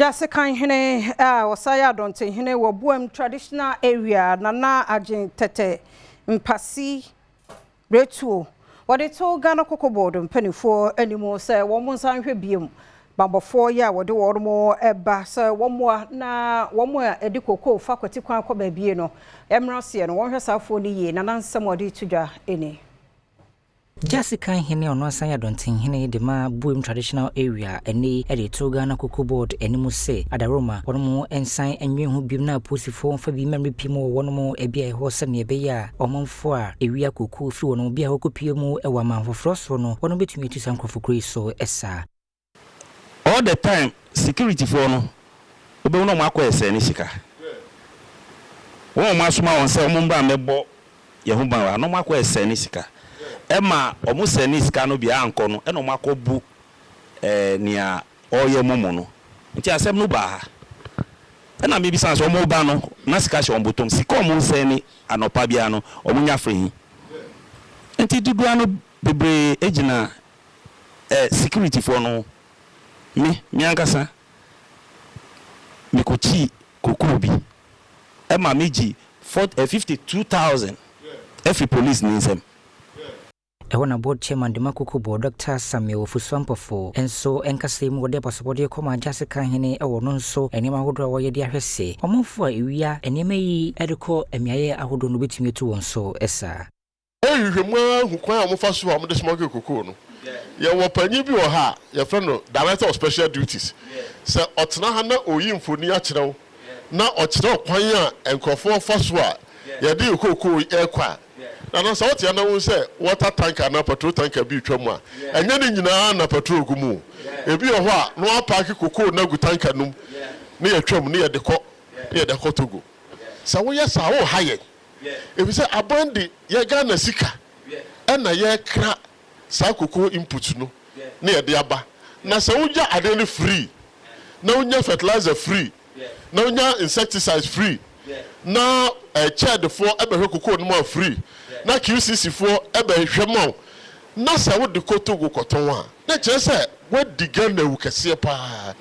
Jasikanhene a ɔsan yɛ adɔntenhene wɔ Buem Traditional Area, Nana Agyen Tɛtɛ Mpasi Retuo, wɔde to Ghana Cocoa Board mpanimfoɔ anim sɛ wɔn nsa nhwɛ biem bambɔfoɔ yi a wɔde wɔn mo ba sɛ wɔn mmoa na wɔn a ɛde kokoo fa kwati kwan kɔ baabie no mmerɛ seɛ no, wɔnhwɛ saa afoɔ no yie na nansɛm a wɔde to dwa ni. Jasikanhene ɔno asan yɛ adɔntenhene de ma Buem Traditional Area ɛne ɛde to Ghana Cocoa Board anim sɛ adaroma wɔn mo nsan nwe ho biom na apolisifoɔ mfa bi mmɛmmerɛ pii mu wɔ wɔn mo ebi a ɛhɔ, sɛnea ɛbɛyɛ a ɔmanfoɔ a ewia kokoo firi wɔn bi a wɔkɔpie mu ɛwɔ aman foforɔ so no, wɔn bɛtumi atu saa nkurɔfokuo yi so ɛsaa. All the time security foɔ no, wobɛhu na ɔmo akɔ ɛsɛ ne sika wɔn a ɔmo asoma wɔn sɛ ɔmo mbra mɛbɔ yɛn ho ban wɔ ha na ɔmo akɔ ɛsɛ ne sika, ɛma ɔmo sɛ ne sika no bi ankɔ no, ɛna ɔmo akɔ bu nea ɔreyɛ momo no. Nti asɛm no baa ha, ɛna mebisa sɛ ɔmo ba no na sika hyɛ wɔn bɔtɔm, sika ɔmo nsɛn ne anɔpa biara no, ɔmo nya firi hi? Nti dodoɔ no bebree egyina security foɔ no. Me ankasa mekɔkyi kokoo bi, ɛma me gye 52,000 ɛfiri police ne nsɛm. Ɛhɔ na board chairman de ma Cocoa Board, Dr Samuel Ofosu Ampɔfo, nso nkasa mu wɔde abasobɔdeɛ kɔma Jasikanhene ɛwɔ no nso nneɛma ahodoɔ a wɔyɛ de ahwɛ sɛ ɔmanfoɔ a ewia nneɛma yi de kɔ mmeaeɛ ahodoɔ no bɛtumi atu wɔn so ɛsaa. Ɛhwehwɛ mu ahu kwan a wɔfa so a wɔde smuggle cocoa no. Yɛwɔ panyin bi wɔ ha a yɛfrɛ no Director of Special Duties. Sɛ ɔtena ha na oyi mfoni akyerɛw na ɔkyerɛw kwan a nkurɔfoɔ fa so a yɛde cocoa ɛkɔ a, nana, sɛ wote ana wo sɛ water tanker anaa petrol tanker bi twa mu a, ɛnyɛ ne nyinaa na petrol gu mu. Ebi wɔ hɔ a na wapack cocoa no agu tanker no mu ne yɛtwa mu ne yɛde kɔ ne yɛde kɔ Togo. Sɛ woyɛ saa, woha yɛn, ebi sɛ aban de yɛ Ghana sika ɛna yɛkra saa cocoa input no ne yɛde aba. Na sɛ wogya adeɛ no free na wonya fertilizer free na wonya insecticides free na CHEDfoɔ ɛbɛhwɛ cocoa no mu a free na QCC foɔ ɛbɛhwɛ ma wo, na sɛ wode kɔ Togo kɔtɔn a, na kyerɛ sɛ woadi Ghana awu kɛseɛ paa.